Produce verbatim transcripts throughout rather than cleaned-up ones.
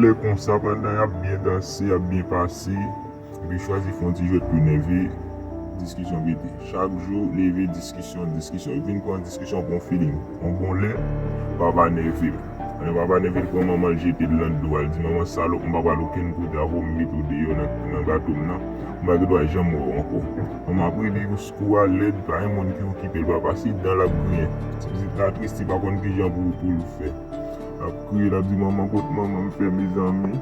Lè konsa, pandan y ap byen danse, y ap byen pase, epi chwazi fè yon ti jwèt pou nève, diskisyon pete. Chak jou, leve, diskisyon, diskisyon. Yo vin pran diskisyon pou yon feeling. Yon bon lè, papa nève. Lè papa nève, l pran manman, l jete l nan dlo a. L di, "Manman salòp, m pa pral okenn kote avè w, m mete w deyò nan, nan bato m nan. M pa gen dwa janm wè w ankò." Manman ap rele, kou a lèd, pa gen moun ki okipe l, papa se dan l ap griyen. Ti pitit la tris, li pa konn kijan pou, pou l fè. L ap kriye, l ap di, "Manman, kot manman m fè, mezanmi?"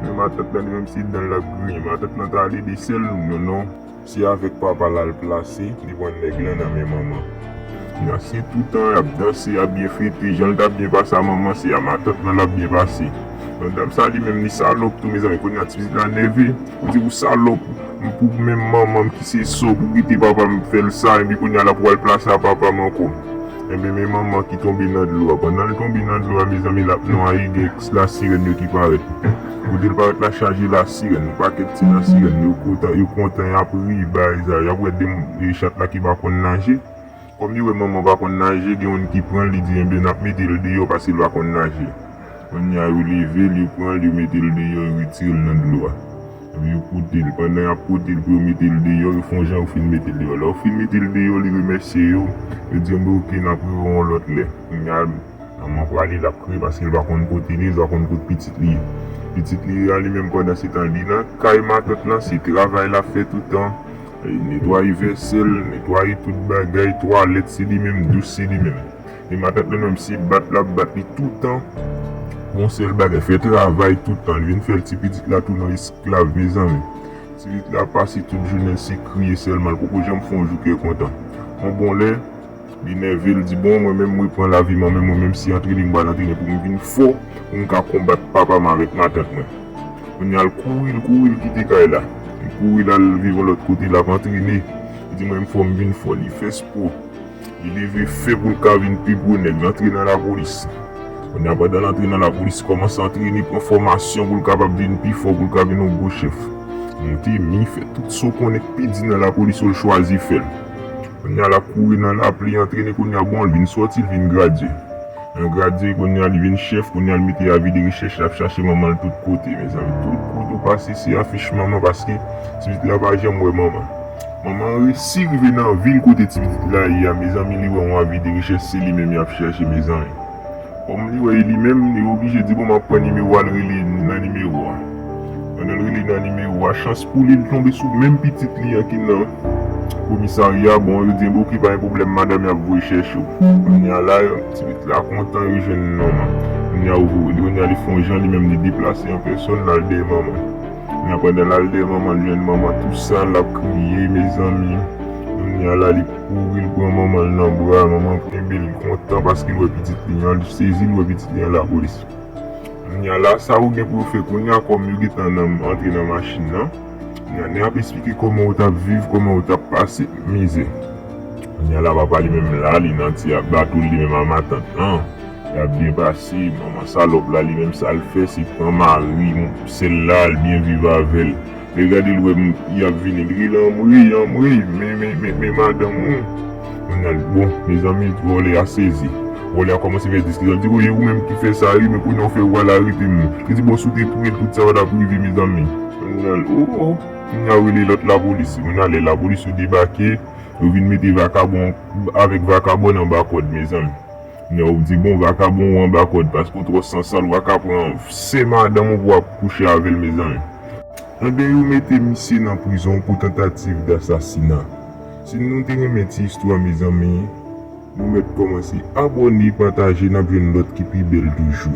Men matant lan, li menm, se dan l ap griyen. Matant lan t ale de sèl, non, non. Se avèk papa l al plase, li pran nèg lan nan men manman. Kounya, se toutan, y ap danse, y ap byen fete. Jan l t ap byen pase a manman, se a matant lan l ap byen pase. Nan dam sa, li menm, li salòp tou, mezanmi. Kounya, ti pitit la nève. Ou di ou salòp, m pou menm manman m ki se sòt, ou kite papa m fè l sa, epi kounya la pou al plase a papa m ankò. Enben, men manman ki tonbe nan dlo a. Pandan l tonbe nan dlo a, mezanmi, l ap nwaye, gen lasirèn yo ki parèt. Kote l parèt la chaje lasirèn, yon pakèt ti lasirèn, yo kontan, yo kontan, y ap ri, bay sa, y ap wè de, de chat la ki pa konn naje. Kòm yo wè manman pa konn naje, gen youn ki pran l, li di, "Enben, n ap mete l deyò paske l pa konn naje." Kounya yo leve l, yo pran l, yo mete l deyò, yo retire l nan dlo a. Epi yo pote l. Pandan y ap pote l pou yo mete l deyò, yo fè yon jan yo fin mete l deyò. Lè yo fin mete l deyò, li remèsye yo. Yo di, "Enben, oke, n ap rewè w yon lòt lè." Kounya, manman prale, l ap kriye paske l pa konn kote li ye, l pa konn kot pitit li ye. Pitit li a, li menm, pandan se tan, li nan kay matant lan, se travay l ap fè toutan. Netwaye vèsèl, netwaye tout bagay, twalèt se li menm, dous se li menm. E matant lan menm se bat l ap bat li toutan. Yon sèl bagay, fè travay toutan. Li vin fè l ti pitit la tounen esklav, mezanmi. Ti pitit la pase tout jounen l se kriye sèlman, l poko janm fè yon jou kè kontan. Yon bon lè, li nève, l di, "Bon, mwen menm, mwen pran lavi m an men, mwen menm, si antrene m pral antrene pou m vin fò, pou m ka konbat papa m avèk matant mwen." Kounya l kouri, l kouri, l kite kay la. Li kouri l al viv yon lòt kote, l ap antrene. Li di, "Mwen, m fò m vin fò." Li fè spò. Li leve fè pou l ka vin pi gwo nèg. L antre nan lapolis. Kounya, pandan l antre nan lapolis, kòmanse antrene, pran fòmasyon pou l kapab vin pi fò, pou l ka vin yon gwo chèf. Monte mi, fè tout sa w konnen k pi di nan lapolis, ou l chwazi fè l. Kounya l ap kouri nan lapli, antrene, kounya bon, l vin sòti, l vin gradye. Nan gradye, kounya li vin chèf, kounya l mete avi de rechèch, l ap chache manman l tout kote, mezanmi. Tout kote w pase, se afich manman, paske ti pitit la pa janm wè manman. Manman resi rive nan vil kote ti pitit la ye a, mezanmi, li wè yon avi de rechèch, se li menm y ap chèche, mezanmi. Kòm li wè e li menm, li oblije di, "Bon, m ap pran nimewo a," l rele nan nimewo a. Pandan l rele nan nimewo a, chans pou li, l tonbe sou menm pitit li an ki nan komisarya. Bon, yo di, "Enben, oke, pa gen pwoblèm, madanm, y ap voye chèche w." Kounya la, ti pitit la kontan, yo jwenn manman. Kounya, yo voye, kounya, li fè yon jan, li menm, li deplase an pèsòn, l al dèyè manman. Kounya, pandan l al dèyè manman, l jwenn manman tou sa, l ap kriye, mezanmi. Kounya la, li kouri, l pran manman l nan bra, manman kenbe l kontan paske l wè pitit li an, li sezi, l wè pitit li an lapolis. Kounya la, sa ou gen pou w fè kounya, kòm yo gentan nan, antre nan machin nan, kounya nèg ap esplike kòman ou t ap viv, kòman ou t ap pase mizè. Kounya la, papa li menm la, li nan ti ap bato l, li menm a matant lan. Y ap byen pase, manman salòp la, li menm sa l fè, se pran mari sè l la, al byen viv avè l. Lè gade l wè m, y ap vini, l rele, "Anmwey, anmwey, men, men, men, men madanm ou." Kounya l, bon, mezanmi, vòlè a sezi. Vòlè a kòmanse fè diskisyon. L di, "Wi, ou menm ki fè sa, wi, men kounya w fè w al arete m." Li di, "Bon, si w te touye l, tout sa pa t ap rive, mezanmi." Kounya l, o, o. Kounya yo rele lòt lapolis. Kounya lè lapolis yo debake, yo vin mete vakabon avèk vakabòn anba kòd, mezanmi. Kounya yo di, "Bon, vakabon ou anba kòd, paske w twò sansal, w pa ka pran sè madanm ou pou w ap kouche avè l, mezanmi." Enben, yo mete misye nan prizon pou tantativ dasasina. Si nou te renmen ti istwa, mezanmi, nou mèt kòmanse abòne, pataje, n ap jwenn lòt ki pi bèl toujou.